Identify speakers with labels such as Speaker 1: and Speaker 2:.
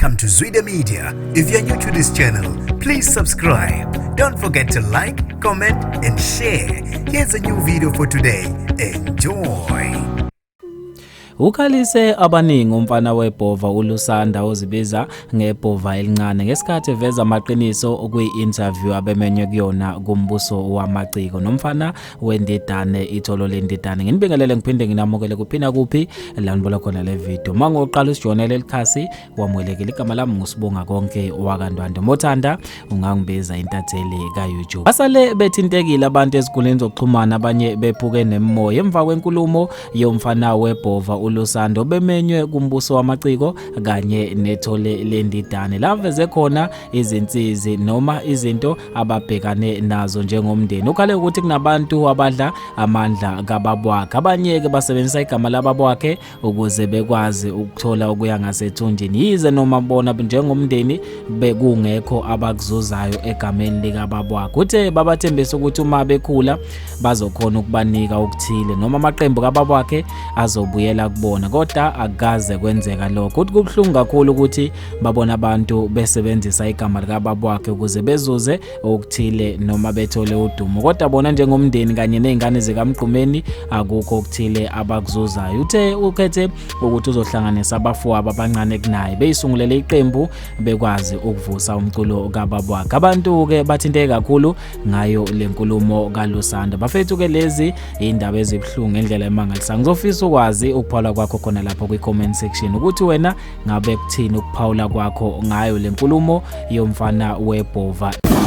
Speaker 1: Welcome to Zwida Media. If you're new to this channel, please subscribe. Don't forget to like, comment, and share. Here's a new video for today. Enjoy.
Speaker 2: Ukhalise abaningi umfana webhova uLusanda ozibiza ngebhova elincane ngesikhathi eveza amaqiniso kwi-interview abemenywe kuyona kuMbuso Wamaciko nomfana wendidane itholo lendidane. Nginibingelele ngiphinde nginamukele kuphina kuphi la nibola khona le video. Mangoqala usijonele likhasi wamukelekile. Igama lami nguSibonga konke wakaNdwandwe. Mothanda ungangibiza intatheli ka-YouTube. Basale bethintekile abantu ezinkundleni zokuxhumana, abanye bephuke nemimoya emva kwenkulumo yomfana webhova uLusando bemenywe kuMbuso Wamaciko kanye nethole lendidane, laveze khona izinsizi noma izinto ababhekane nazo njengomndeni. Ukhale ukuthi kunabantu abadla amandla kababa wakhe, abanye-ke basebenzisa igama lababa wakhe ukuze bekwazi ukuthola okuya ngasethunjini, yize noma bona njengomndeni bekungekho abakuzuzayo egameni likababa wakhe. Uthe babathembisa ukuthi uma bekhula bazokhona ukubanika okuthile noma amaqembu kababa wakhe azobuyela kubona, kodwa akukaze kwenzeka lokho. Uthi kubuhlungu kakhulu ukuthi babona abantu besebenzisa igama likababa wakhe ukuze bezuze okuthile noma bethole udumo, kodwa bona njengomndeni kanye nezingane zikaMgqumeni akukho okuthile abakuzuzayo. Uthe ukhethe ukuthi uzohlanganisa abafowabo abancane kunaye beyisungulele iqembu bekwazi ukuvusa umculo kababa wakhe. Abantu-ke bathinteke kakhulu ngayo le nkulumo kaLusanda. Bafethu-ke, lezi indaba ezibuhlungu ngendlela emangalisayo. Ngizofisa ukwazi ukuphawula kwakho khona lapho kwi-comment section ukuthi wena ngabe kuthini ukuphawula kwakho ngayo le nkulumo yomfana webhova.